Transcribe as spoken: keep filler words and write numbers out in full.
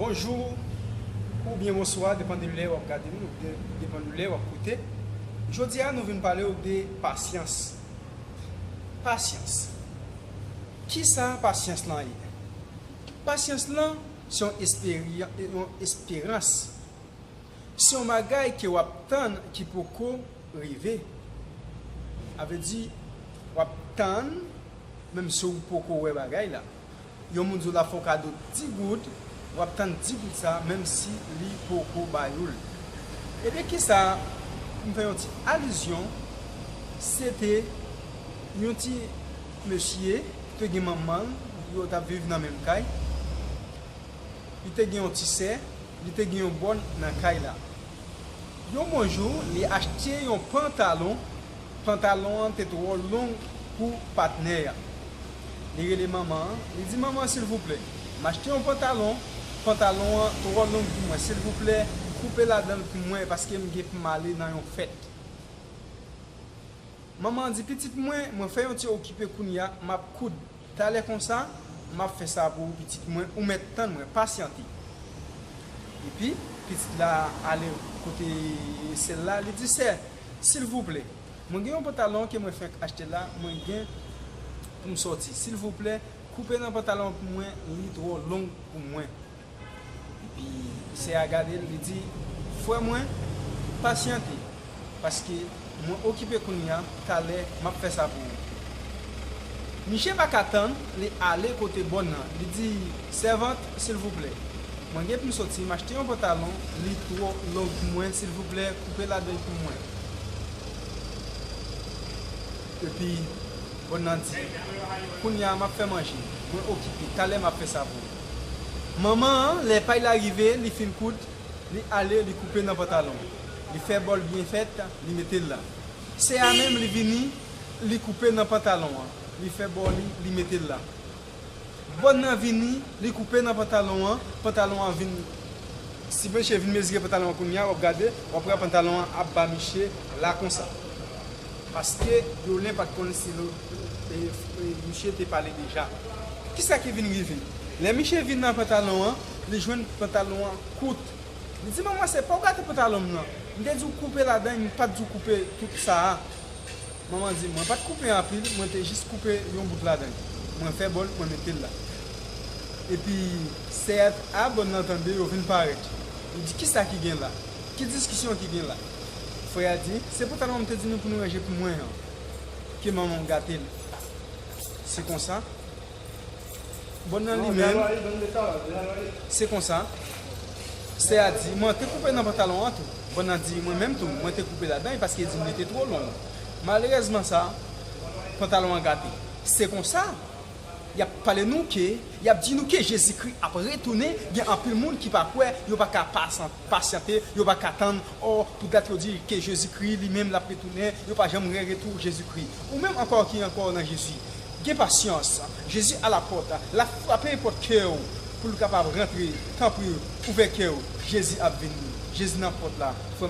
Bonjou oubyen bonswa, depann de lè w ap gade m, de-, depann de lè w ap koute. Jodi a, nou vin pale w de pasyans. Pasyans. Kisa pasyans lan ye? Pasyans lan se yon esperya-, yon esperans. Se yon bagay ke w ap tann ki poko rive. Sa vle di, w ap tann, menm si w poko wè bagay la. Yon moun di w l ap fè w kado dis goud, w ap tann dis goud sa, menm si li poko bay ou l. Ebyen, kisa, pou m fè yon ti alizyon, se te yon ti mesye ki te gen manman l, yo t ap viv nan menm kay. Li te gen yon ti sè, li te gen yon bòn nan kay la. Yon bon jou, li achte yon pantalon. Pantalon an te twò long pou patnè a. Li rele manman an, li di, "Manman, silvouplè, m achte yon pantalon. Pantalon an twò long pou mwen. Silvouplè, koupe ladan l pou mwen, paske m gen pou m ale nan yon fèt." Manman an di, "Pitit mwen, mwen fè yon ti okipe kounye a, m ap koud. Talè konsa, m ap fè sa pou ou, pitit mwen, ou mèt tann mwen, pasyante." Epi, pitit la ale kote sè l la, li di, "Sè, silvouplè, mwen gen yon pantalon ke mwen fenk achte la, mwen gen pou m sòti. Silvouplè, koupe nan pantalon an pou mwen, li twò long pou mwen." Epi sè a gade l, li di, "Frè mwen, pasyante, paske mwen okipe kounye a, talè m ap fè sa pou ou." Miche pa ka tann, li ale kote bòn nan. Li di, "Sèvant, silvouplè, mwen gen pou m sòti, m achte yon pantalon, li twò long pou mwen, silvouplè, koupe ladan l pou mwen." Epi, bòn nan di, "Kounye a, m ap fè manje. Mwen okipe. Talè m ap fè sa pou ou." Manman an, lè pay la rive, li fin koud, li ale, li koupe nan pantalon. Li fè bò l byen fèt, li mete l la. Sè a menm, li vini, li koupe nan pantalon an. Li fè bò li, li mete l la. Bòn nan vini, li koupe nan pantalon an, pantalon an vin, si mesye vin mezire pantalon an kounye a, w ap gade, w ap wè pantalon an ap ba misye la konsa. Paske Yolè pa t konn si lo-, e, e, misye te pale deja. Kisa ki vin rive? Lè misye vin nan pantalon an, li jwenn pantalon an kout. Li di, "Manman, se pa w gate pantalon m nan. M te di w koupe ladan, m pa t di w koupe tout sa a." Manman di, "Mwen pa t koupe anpil, mwen te jis koupe yon bout ladan l. Mwen fè bò l, mwen mete l la." Epi, sè a, bòn nan tande, yo vin parèt. Yo di, "Kisa ki gen la? Ki diskisyon ki gen la?" Frè a di, "Se pantalon m te di nou pou nou ranje pou mwen an, ke manman w gate l." Se konsa, bòn nan li menm, se konsa, sè a di, "Mwen te koupe nan pantalon an tou." Bòn nan di, "Mwen menm tou, mwen te koupe ladan l paske li di m li te twò long. Malerèzman sa, pantalon an gate." Se konsa, y ap pale nou ke, y ap di nou ke Jezikri ap retounen, gen anpil moun ki pa kwè, yo pa ka pasan-, pasyante, yo pa ka tann, ò, poudat yo di ke Jezikri li menm l ap retounen, yo pa janm wè retou Jezikri. Ou menm ankò ki ankò nan Jezi, gen pasyans. Jezi alapòt, l ap frape pòt kè w pou l kapab rantre. Tanpri, ouvè kè w. Jezi ap vini. Jezi nan pòt la. Frè m.